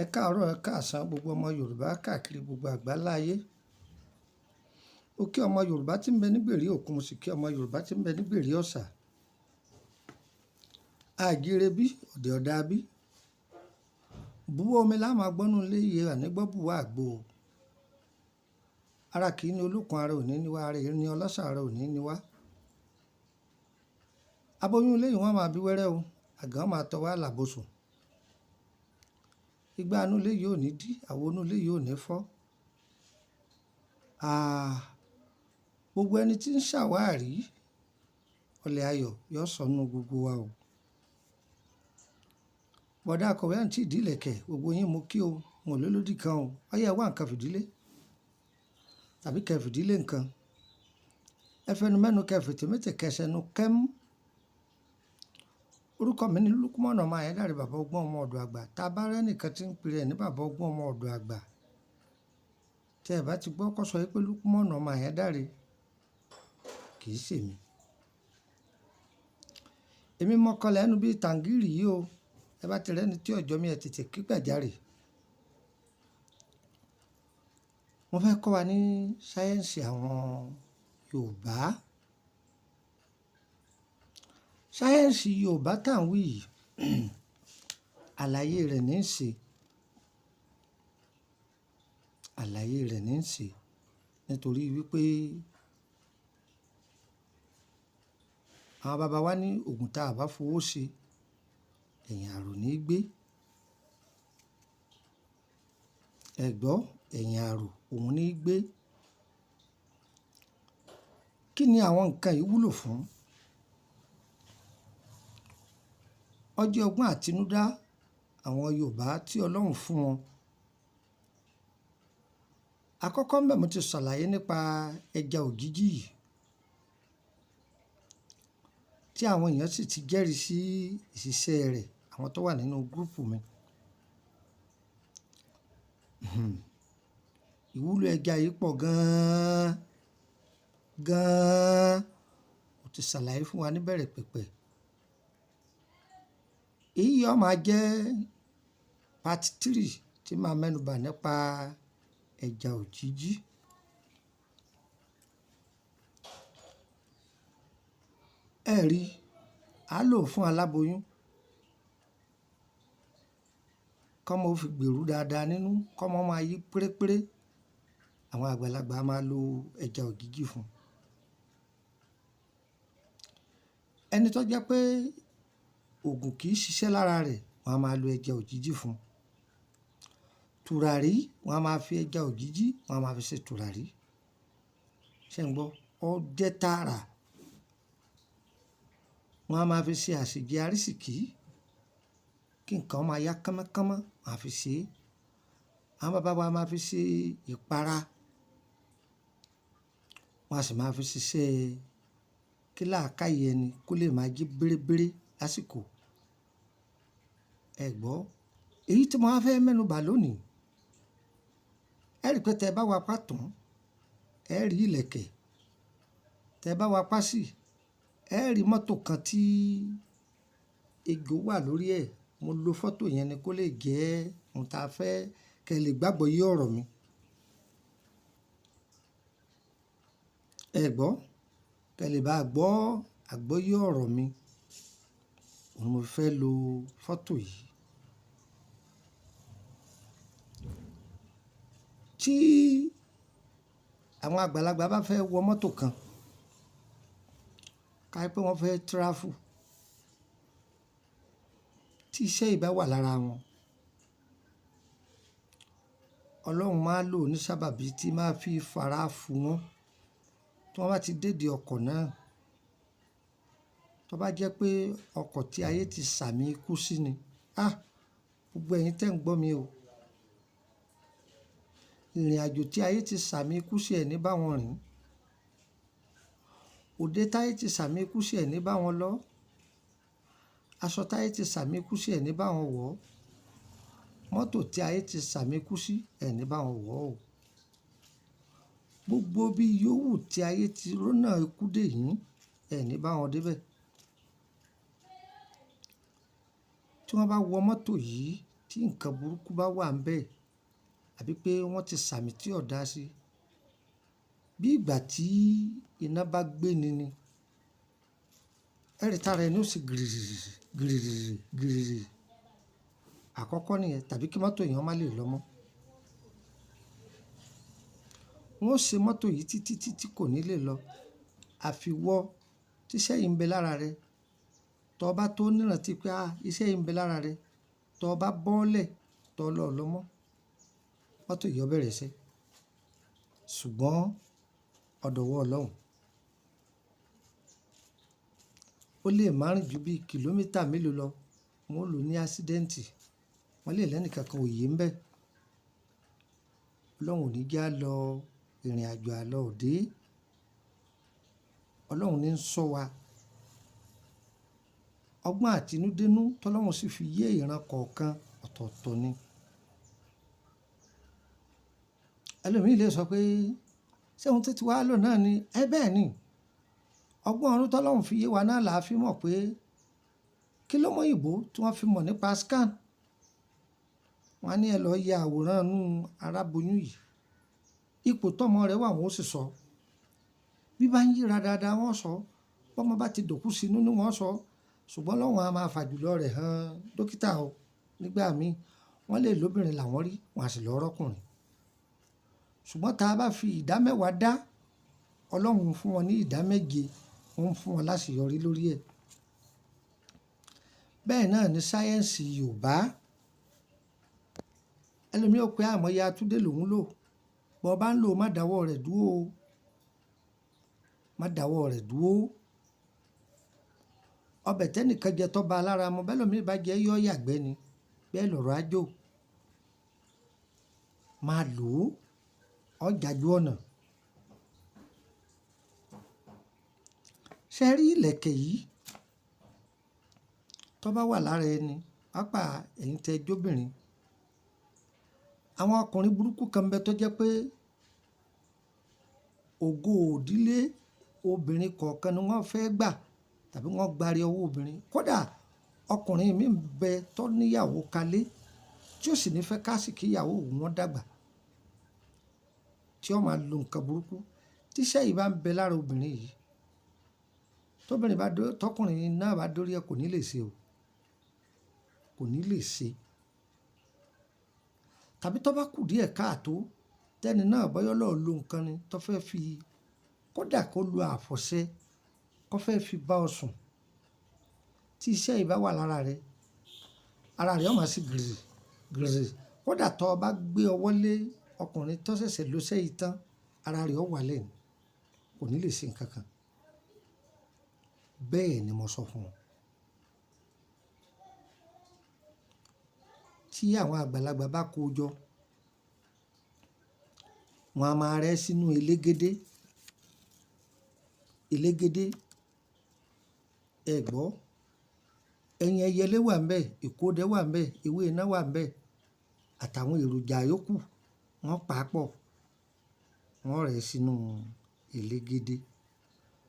Ẹ káàárọ̀, ẹ káàsán gbogbo ọmọ Yorùbá káàkiri gbogbo àgbáláyé. Mo kí ọmọ Yorùbá tí ń bẹ nígbèrè òkun, mo sì kí ọmọ Yorùbá tí ń bẹ nígbèrè ọ̀sà. Àjíire bí, ọ̀dẹ̀ ọ̀dà bí. Búwọ́ omi lá máa gbọ́nú ilé iye ànígbọ́ bùwá àgbo. Ara kì í ní olókun, ara ò ní ní wá, ara èérí ní ọlọ́ṣà, ara ò ní ní wá. Aboyún ilé yìí wọ́n máa bí wẹ́rẹ́ o, àgàn máa tọwọ́ àlàbòsùn. Igbá inú ilé yìí ò ní dí, àwo inú ilé yìí ò ní fọ́. Àà, gbogbo ẹni tí ń ṣàwárí ọlẹ̀ ayọ̀ yóò sọnù gbogbo wa o. Bọ̀dá akọ̀wé àǹtí ìdílẹ̀kẹ̀, gbogbo yín mo kí o, n ò lólódì kan o. Ọyẹ́ ẹ wá nǹkan fìdílé tàbí kẹ́ fìdílé nǹkan. Ẹ fẹnu mẹ́nu kẹ́ fètè métè kẹ́ sẹnu kẹ́mú. Orúkọ mi ni Lúkúmọ̀nà ọmọ Àyándàre, bàbá ọgbọ́n ọmọ ọ̀dọ̀ àgbà. Tá bá rẹ́ nìkan tí ń pèrè ní bàbá ọgbọ́n ọmọ ọ̀dọ̀ àgbà. Tí ẹ bá ti gbọ́ kó sọ wípé Lúkúmọ̀nà ọmọ Àyándàre kì í ṣe èmi. Èmi mọ̀kànlá ẹnu bí tàǹgìrì yìí o. Ẹ bá ti rẹ́ni tí ọjọ́ mi ẹ tètè kí gbàjarè. Mo fẹ́ kọ́ wa ní sáyẹ̀nsì àwọn Yorùbá. Sáyẹ̀nsì Yorùbá tá ń wí yìí, àlàyé rẹ̀ ní ń ṣe. Àlàyé rẹ̀ ní ń ṣe. Nítorí wípé àwọn bàbá wa ní ògùn tá a bá fowó ṣe, ẹ̀yìn àrò ní gbé. Ẹ gbọ́, ẹ̀yìn àrò òun ní gbé. Kí ni àwọn nǹkan yìí wúlò fún? Ó jẹ́ ọgbọ́n àtinúdá àwọn Yorùbá tí Ọlọ́run fún wọn. Àkọ́kọ́ ńbẹ̀ mo ti ṣàlàyé nípa ẹja òjìji yìí tí àwọn èèyàn sì ti jẹ́rìí sí ìṣiṣẹ́ rẹ̀, àwọn tó wà nínú gúrúùpù mi. Ìwúlò ẹja yìí pọ̀ gan-an, gan-an. Mo ti ṣàlàyé fún wa níbẹ̀rẹ̀ pẹ̀pẹ̀. Èyí yóò máa jẹ́ part 3 tí màá mẹ́nubà nípa ẹja òjìji. Ẹ rí, a lò ó fún aláboyún. Kọ́mọ ó fi gbèrú dáadáa nínú, kọ́mọ máa yí pérépéré. Àwọn àgbàlagbà máa lo ẹja òjìji fún. Ẹni tó jẹ́ pé òògùn kì í ṣiṣẹ́ lára rẹ̀, wọ́n á máa lo ẹja òjìji fún. Tùràrí, wọ́n á máa fi ẹja òjìji, wọ́n á máa fi ṣe tùràrí. Ṣé ń gbọ́? Ó jẹ́ tààrà. Wọ́n á máa fi ṣe àsèjẹ arísìkí kí nǹkan máa yá kánmọ́kánmọ́, wọ́n á fi ṣe é. Àwọn bàbá wa máa fi ṣe ìpara. Wọ́n á sì máa fi ṣiṣẹ́ kí làákàyè ẹni kó lè máa jí bérébéré lásìkò. Ẹ gbọ́, èyí tí mo máa fẹ́ mẹ́nubà lónìí. Ẹ rí pé tẹ bá wa pàtán, ẹ rí ìlẹ̀kẹ̀. Tẹ bá wa pàsì, ẹ rí mọ́tò kan tí ejò wà lórí ẹ̀. Mo lo fọ́tò yẹn ni kó lè jẹ́ ohun tá a fẹ́ kí ẹ lè gbàgbọ́ yé ọ̀rọ̀ mi. Ẹ gbọ́, kí ẹ lè bá gbọ́ àgbọ́yé ọ̀rọ̀ mi. Òun mo fẹ́ lo fọ́tò yìí. Tí àwọn àgbàlagbà bá fẹ́ wọ mọ́tò kan, ká pé wọ́n fẹ́ travel, tí iṣẹ́ yìí bá wà lára wọn, Ọlọ́run máa lò ó ní sábàbí tí máa fi fara fún wọn. Tí wọ́n bá ti déde ọkọ̀ náà, tó bá jẹ́ pé ọkọ̀ tí ayé ti sàmì ikú sí ni, ah! Gbogbo ẹ̀yin tí ẹ̀ ń gbọ́ mi o. Ìrìnàjò tí ayé ti sàmì ikú sí ẹ ní bá wọn rìn. Òde táyé ti sàmì ikú sí ẹ ní bá wọn lọ. Aṣọ táyé ti sàmì ikú sí ẹ ní bá wọn wọ̀. Mọ́tò tí ayé ti sàmì ikú sí ẹ ní bá wọn wọ̀ o. Gbogbo bí yówù tí ayé ti rọ́nà ikú dè yín, ẹ ní bá wọn dé bẹ̀. Tí wọ́n bá wọ mọ́tò yìí, tí Tí nǹkan burúkú bá wà níbẹ̀ àbí pé wọ́n ti sàmì tí ò dá sí, bí ìgbà tí iná bá gbé ni ni, ẹ rí tára ẹni ó sì gìrìrì, gìrìrì, gìrìrì. Àkọ́kọ́ nìyẹn, tàbí kí mọ́tò èèyàn má lè lọ mọ́. Wọ́n ó ṣe mọ́tò yìí títí tí kò ní lè lọ. Àfi wọ́ tí iṣẹ́ yìí ń bẹ lára rẹ. Tọ bá tó nírántí pé a, iṣẹ́ yìí ń bẹ lára rẹ, tọ bá bọ́lẹ̀, tọ lọ lọ mọ́, mọ́tò yìí ó bẹ̀rẹ̀ iṣẹ́. Ṣùgbọ́n ọ̀dọ̀ wọ Ọlọ́run. Ó lè má rìn ju bí kìlómítà mélòó lọ, wọ́n ó lò ní ásídẹ́ǹtì. Wọ́n lè lẹ́ni kankan ò yé ń bẹ. Ọlọ́run ò ní já lọ ìrìnàjò àlọ́ òde. Ọlọ́run ní ń ṣọ́ wa. Ọgbọ́n àtinúdénú tọ́lọ́run sì fi yé ìran kọ̀ọ̀kan ọ̀tọ̀ọ̀tọ̀ ni. Ẹlòmíì lè sọ pé ṣé ohun tí ti wá lò náà ni? Ẹ bẹ́ẹ̀ ni. Ọgbọ́n ọ̀run tọ́lọ́run fi yé wa náà là á fi mọ̀ pé kí ló mọ òyìnbó tí wọ́n fi mọ̀ nípa scan. Wọ́n á ní ẹ lọ ya àwòrán inú aráboyún yìí. Ipò tọ́mọ rẹ̀ wà wọ́n ó sì sọ. Bí bá ń yíra dáadáa wọ́n sọ. Bọ́mọ bá ti dòkú sínú ni wọ́n sọ. Ṣùgbọ́n lọ́hùn á máa fàjùlọ rẹ̀ hàn dókítà o. Nígbà míì wọ́n lè lóbìnrin làwọn rí, wọ́n á sì lọ rọ́kùnrin. Ṣùgbọ́n tá a bá fi ìdá mẹ́wàá dá, Ọlọ́run fún wọn ní ìdá méje, ó ń fún wọn láṣeyọrí lórí ẹ̀. Bẹ́ẹ̀ náà ni sáyẹ́ǹsì Yorùbá. Ẹlòmíì ó pe àmọ́ye atúndé lòún lò. Bọ́ bá ń lò ó, má dáwọ́ rẹ̀ dúró o. Má dáwọ́ rẹ̀ dúró. Ọbẹ̀ tẹ́nìkan jẹ tó ba lára mu, bẹ́ẹ̀ lòmíì bá jẹ yọ́ yàgbẹ́ ni. Bẹ́ẹ̀ lọ̀rọ̀ á jò. Máa lò ó, ó jájú ọ̀nà. Ṣé ẹ rí ìlẹ̀kẹ̀ yìí? Tó bá wà lára ẹni, pàápàá ẹ̀yin tẹ jóbìnrin. Àwọn ọkùnrin burúkú kan ń bẹ tó jẹ́ pé ògo òdílé obìnrin kọ̀ọ̀kan ni wọ́n fẹ́ gbà tàbí wọ́n gbari ọwọ́ obìnrin. Kódà ọkùnrin mìí ń bẹ tó níyàwó kalẹ̀ tí ó sì ní fẹ́ ká sì kí ìyàwó òun wọn dàgbà, tí ó máa lo nǹkan burúkú. Tí iṣẹ́ yìí bá ń bẹ lára obìnrin yìí, tóbìnrin bá dó, tọkùnrin náà bá dórí ẹ kò ní lè ṣe o. Kò ní lè ṣe. Tàbí tó bá kù díẹ̀ káàtó, tẹ́ni náà bọ́yọ́ lọ lo nǹkan ni tó fẹ́ fi, kódà kó lo àfọ̀ṣẹ, kó fẹ́ fi bá ọ sùn. Tí iṣẹ́ yìí bá wà lára rẹ, ara rẹ ó máa ṣe gìrì, gìrì. Kódà tó bá gbé ọwọ́ lé ọkùnrin tó ṣẹ̀ṣẹ̀ lo iṣẹ́ yìí tán, ara rẹ̀ ó wálẹ̀ ni. Kò ní lè ṣe nǹkan kan. Bẹ́ẹ̀ ni mo sọ fún ọ. Tí àwọn àgbàlagbà bá kó jọ, wọ́n á máa rẹ́ sínú elégédé. Elégédé, ẹ gbọ́. Ẹyin ẹyẹlé wà níbẹ̀, ìkódẹ wà níbẹ̀, ewé iná wà níbẹ̀ àtàwọn èròjà yòókù wọ́n pa pọ̀. Wọ́n rẹ́ sínú elégédé.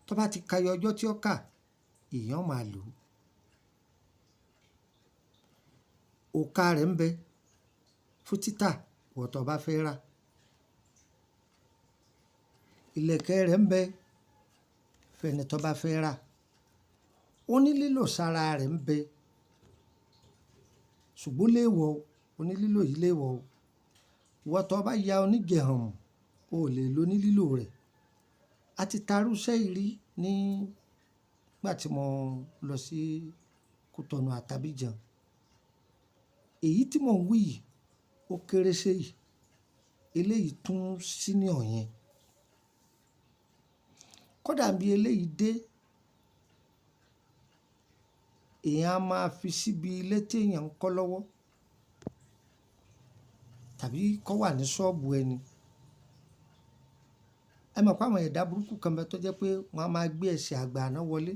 Tó bá ti ka yọ ọjọ́ tí ó kà, èèyàn máa lò ó. Òǹkà rẹ̀ ń bẹ fún títà ìwọ tó bá fẹ́ rà. Ìlẹ̀kẹ̀ rẹ̀ ń bẹ fún ẹni tó bá fẹ́ rà. Ó ní lílò sára rẹ̀ ń bẹ. Ṣùgbọ́n léèwọ̀ o, oní lílò yìí léèwọ̀ o. Ìwọ tó bá ya oníjẹ̀hànmu, o ò lè lo ní lílò rẹ̀. A ti tarú iṣẹ́ yìí rí nígbà tí mo lọ sí Kútọ̀nù àti Abidjan. Èyí tí mò ń wí yìí ó kéré sí èyí. Eléyìí tún senior yẹn. Kódà bí eléyìí dé, èèyàn á máa fi síbi ilé tí èèyàn ń kọ́ lọ́wọ́ tàbí kó wà ní ṣọ́ọ̀bù ẹni. Ẹ mọ̀ pé àwọn ẹ̀dá burúkú kan bẹ tó jẹ́ pé wọ́n á máa gbé ẹsẹ̀ àgbà náà wọlé.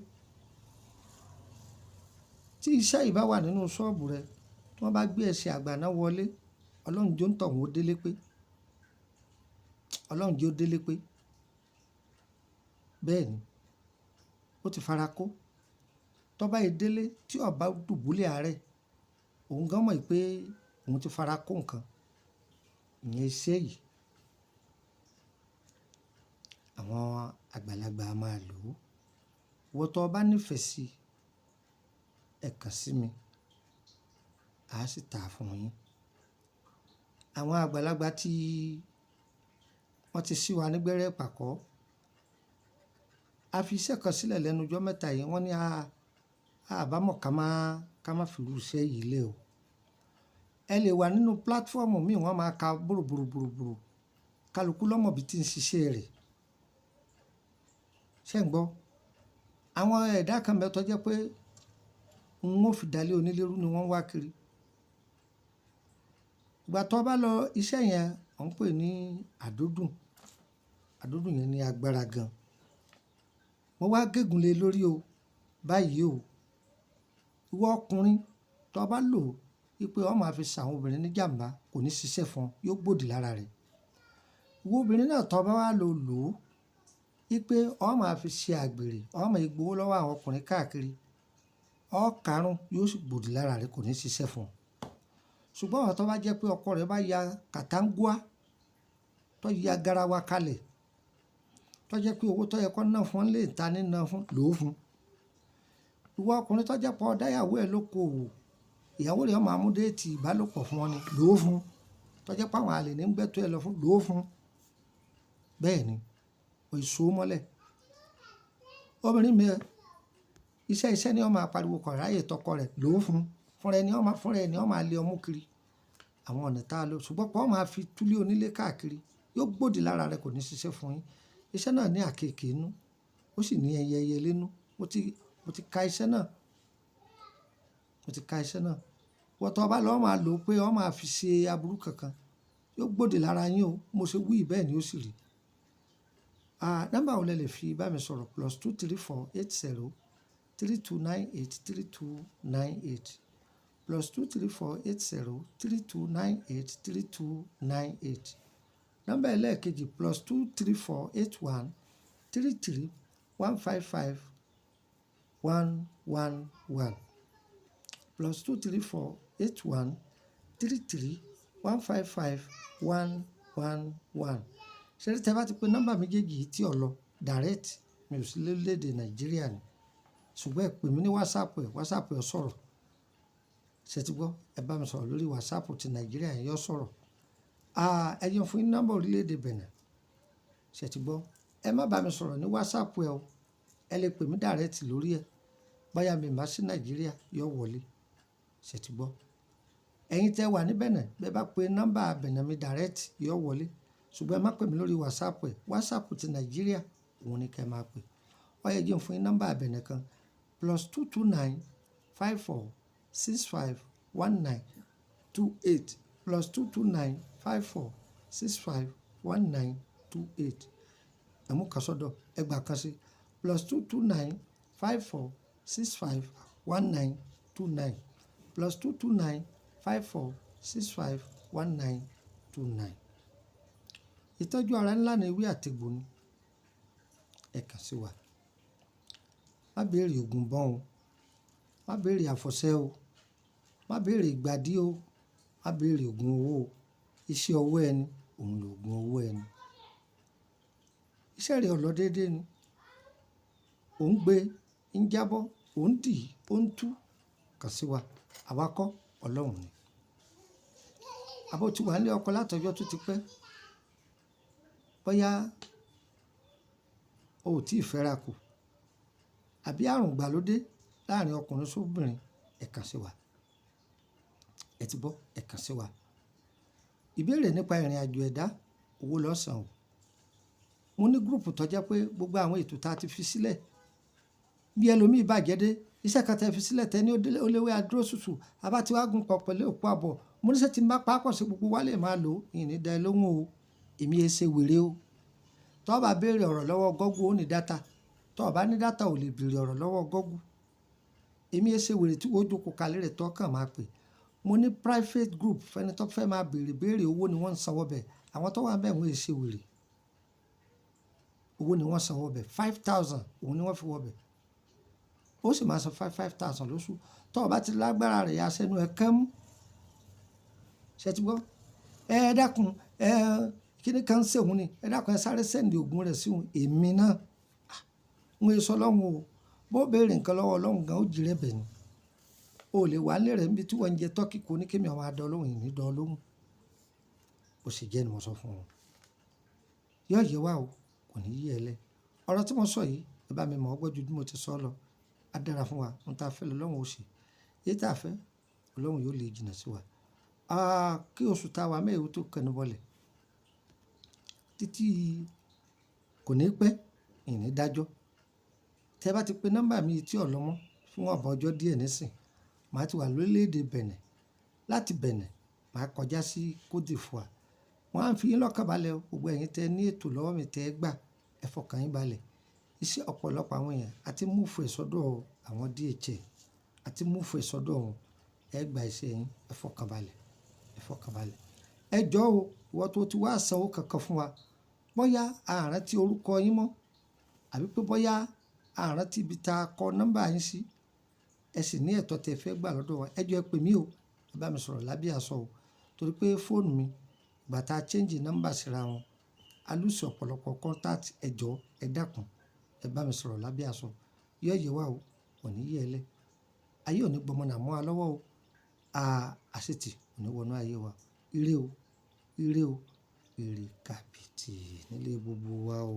Tí iṣẹ́ yìí bá wà nínú ṣọ́ọ̀bù rẹ, tí wọ́n bá gbé ẹsẹ̀ àgbà náà wọlé, Ọlọ́run jó ń tọ̀ wọ́n ó délé pé. Ọlọ́run jó délé pé. Bẹ́ẹ̀ ni, ó ti fara kó. Tó bá yí délé tí ó bá dùbúlẹ̀ àárẹ̀, òun gan mọ̀ pé òun ti fara kó nǹkan. Ìyẹn iṣẹ́ yìí àwọn àgbàlagbà máa lò ó. Ìwọ tó bá nífẹ̀ẹ́ sí, ẹ kàn sí mi, a sì tà á fún yín. Àwọn àgbàlagbà tí wọ́n ti sí wa nígbẹ́rẹ́ pàkọ́. A fi iṣẹ́ kan sílẹ̀ lẹ́nu ọjọ́ mẹ́ta yìí, wọ́n ní a bá mọ̀ ká má fi irú iṣẹ́ yìí lẹ̀ o. Ẹ lè wà nínú platform mi, wọ́n máa ka búrúburúburú. Kálukú lọ́mọ bí tí ń ṣiṣẹ́ rẹ̀. Ṣé ń gbọ́? Àwọn ẹ̀dá kan bẹ́ẹ̀ tó jẹ́ pé wọ́n ó fi dalé onílé rú ni wọ́n ń wá kiri. Ìgbà tó bá lọ iṣẹ́ yẹn, wọ́n ń pè ní àdódùn. Àdódùn yẹn ní agbára gan. Mo wá gégùn lé lórí o. Báyìí o. Ìwọ ọkùnrin tó bá lò ó wípé ó máa fi ṣàwọn obìnrin ní jàmbá, kò ní ṣiṣẹ́ fún ọ, yóò gbòdì lára rẹ̀. Ìwọ obìnrin náà tó bá wá lò ó wípé ó máa fi ṣe àgbèrè, ó máa gbowó lọ́wọ́ àwọn ọkùnrin káàkiri, ó karùn-ún yóò sì gbòdì lára rẹ̀, kò ní ṣiṣẹ́ fún ọ. Ṣùgbọ́n àwọn tó bá jẹ́ pé ọkọ rẹ̀ bá ya kàtàǹgùà, tó ya garawa kalẹ̀, tó jẹ́ pé owó tó yẹ kó ná fún lè ta ní ná fún, lò ó fún. Ìwọ ọkùnrin tó jẹ́ pé ó dá ìyàwó ẹ lóko òwò, ìyàwó rẹ̀ ó máa mú déètì ìbálòpọ̀ fún ọ ni, lò ó fún. Tó jẹ́ pé àwọn àlè ní ń gbẹ́tọ́ ẹ lọ fún, lò ó fún. Bẹ́ẹ̀ ni, o so mọ́lẹ̀. Obìnrin mi, iṣẹ́ iṣẹ́ ni ó máa pariwo kọ̀ ráyè tọkọ rẹ̀, lò ó fún. Fúnra ẹni ó máa, fúnra ẹni ó máa lé ọmú kiri. Àwọn ọ̀nà tá a lò. Ṣùgbọ́n pé ó máa fi túlé onílé káàkiri, yóò gbòdì lára rẹ̀, kò ní ṣiṣẹ́ fún yín. Iṣẹ́ náà ní àkéékèé inú, ó sì ní ẹyẹ ẹyẹ lẹ́nu. Mo ti ka iṣẹ́ náà. Mo ti ka iṣẹ́ náà. Ìwọ tó bá lọ máa lò ó pé ó máa fi ṣe aburú kankan, yóò gbòdì lára yín o. Mo ṣe wí bẹ́ẹ̀ ni ó sì rí. Nọ́mbà wo lẹ lè fi bá mi sọ̀rọ̀? +234 80 3298 3298. +234 80 3298 3298. Nọ́mbà ẹlẹ́ẹ̀kejì, +234 81 33 155 111. +234 81 33 155 111. Ṣé rí, tí ẹ bá ti pe nọ́mbà méjèèjì yìí tí ò lọ direct, mi ò sí lórílẹ̀ èdè Nàìjíríà ni. Ṣùgbọ́n ẹ pè mí ní WhatsApp ẹ, WhatsApp ẹ ó sọ̀rọ̀. Ṣé ẹ ti gbọ́? Ẹ bá mi sọ̀rọ̀ lórí WhatsApp tí Nàìjíríà yẹn yóò sọ̀rọ̀. Ẹ jẹ́ n fún yín ní nọ́mbà orílẹ̀ èdè Benin. Ṣé ẹ ti gbọ́? Ẹ má bá mi sọ̀rọ̀ ní WhatsApp ẹ o. Ẹ lè pè mí direct lórí ẹ. Bóyá mi má sí Nàìjíríà, yóò wọlé. Ṣé ẹ ti gbọ́? Ẹ̀yin tẹ wà ní Benin, bí ẹ bá pe nọ́mbà Benin mi direct, yóò wọlé. Ṣùgbọ́n ẹ má pè mí lórí WhatsApp ẹ. WhatsApp ti Nàìjíríà, òun ni kí ẹ máa pè. Ó yẹ kí n fún yín nọ́mbà Benin kan. +229 54 65 19 28. +229 54 65 19 28. Ẹ mú kan sọ́dọ̀, ẹ gbà kan sí. +229 54 65 19 29. +229 54 65 19 29. Ìtọ́jú ara ńlá ni ewé àti egbò ni. Ẹ kàn sí wa. Má béèrè ògùn bọ́n o. Má béèrè àfọ̀ṣẹ o. Má béèrè ìgbàdí o. Má béèrè ògùn owó o. Iṣẹ́ ọwọ́ ẹni, òun lògùn owó ẹni. Iṣẹ́ rẹ̀ ò lọ déédé ni. Ò ń gbé, ń jábọ́, ò ń dì, ó ń tú. Kàn sí wa. Àwa kọ́, Ọlọ́run ni. Àbí o ti wà nílé ọkọ látọjọ́ tó ti pẹ́. Bóyá o ò tí ì fẹ́ra kù. Àbí àrùn ìgbàlódé láàárín ọkùnrin sóbìnrin, ẹ kàn sí wa. Ẹ ti gbọ́, ẹ kàn sí wa. Ìbéèrè nípa ìrìnàjò ẹ̀dá, owó lọ́sàn o. Mo ní group tó jẹ́ pé gbogbo àwọn ètò tí a ti fi sílẹ̀, bí ẹlòmíì bàjẹ́ dé, iṣẹ́ kan tí ẹ fi sílẹ̀ tẹ́ ní ó léwé adúró ṣùṣù, a bá ti wá gùn pọ̀ pẹ̀lú òkú àbọ̀. Mo ní ṣé tí n bá pa pọ̀ sí gbogbo wa lè máa lò ó, ìní dá ẹ lóhùn o. Èmi ẹ ṣe wèrè o. Tó bá béèrè ọ̀rọ̀ lọ́wọ́ Google, ó ní data. Tó bá ní data, ò lè béèrè ọ̀rọ̀ lọ́wọ́ Google. Èmi ẹ ṣe wèrè tí ó jókòó kalẹ̀ rẹ̀ tó kàn máa pè. Mo ní private group fẹ́ni tó fẹ́ máa béèrè béèrè, owó ni wọ́n ń sanwó bẹ̀. Àwọn tó wà níbẹ̀ wọ́n ẹ ṣe wèrè. Owó ni wọ́n sanwó bẹ̀. 5,000 òun ni wọ́n fi wọ bẹ̀. Ó sì máa san five five thousand lóṣù. Tó bá ti lágbára rẹ̀, yá sẹ́nu ẹ kẹ́mú. Ṣé ti gbọ́? Ẹ dákun, ẹ kíni kan ń ṣe òun ni? Ẹ dákun, ẹ sáré send òògùn rẹ̀ sí òun. Èmi náà, n ò sọ Ọlọ́run o. Bó béèrè nǹkan lọ́wọ́ Ọlọ́run gan, ó jí rẹ̀ bẹ̀ ni. O lè wà nílé rẹ̀ níbi tí wọ́n ń jẹ turkey kó ní kí èmi máa dá ọ lóhùn, ìní dá ọ lóhùn. Bó ṣe jẹ́ ni mo sọ fún ọ. Yóò yé wa o, kò ní yé ẹ lẹ́. Ọ̀rọ̀ tí mo sọ yìí, ẹ bá mi mọ̀ ọ́ gbọ́ ju bí mo ti sọ lọ. Á dára fún wa. Ohun tí a fẹ́ lọ́lọ́run ó ṣe. Èyí tí a fẹ́, Ọlọ́run yóò lè jìnnà sí wa. Kí oṣù tá a wà mẹ́ẹ̀ẹ́ ó tó kẹnu bọlẹ̀. Títí kò ní pẹ́, ìní dájọ́. Tí ẹ bá ti pe nọ́mbà mi tí ò lọ mọ́ fún ọ̀bọ ọjọ́ díẹ̀ nísìn, màá ti wà lórílẹ̀ èdè Benin. Láti Benin, màá kọjá sí Côte d'Ivoire. Wọ́n á fi yín lọ́kàn balẹ̀ o. Gbogbo ẹ̀yin tẹ ní ètò lọ́wọ́ mi tẹ gbà, ẹ fọkàn yín balẹ̀. Iṣẹ́ ọ̀pọ̀lọpọ̀ àwọn èèyàn a ti move ẹ̀ sọ́dọ̀ àwọn DHL, a ti move ẹ̀ sọ́dọ̀ wọn. Ẹ gba iṣẹ́ yín, ẹ fọkàn balẹ̀, ẹ fọkàn balẹ̀. Ẹ jọ̀ọ́ o, ìwọ tó ti wá sanwó kankan fún wa, bóyá a rántí orúkọ yín mọ́ àbí pé bóyá a rántí ibi tá a kọ nọ́mbà yín sí, ẹ sì ní ẹ̀tọ́ tí ẹ fẹ́ gbà lọ́dọ̀ wa. Ẹ jọ̀ọ́ ẹ pè mí o, ẹ bá mi sọ̀rọ̀ lábẹ́ àṣọ o. Torí pé fóònù mi, ìgbà tá a change nọ́mbà síra wọn, a lose ọ̀pọ̀lọpọ̀ contact. Ẹ jọ̀ọ́, ẹ dákun, ẹ bá mi sọ̀rọ̀ lábẹ́ àṣọ. Yóò yé wa o, kò ní yé ẹ lẹ́. Ayé ò ní gbọmọ nà mọ́ wa lọ́wọ́ o. Àṣetì ò ní wọnú ayé wa. Ire o, ire o, ire kàbìtì nílé gbogbo wa o.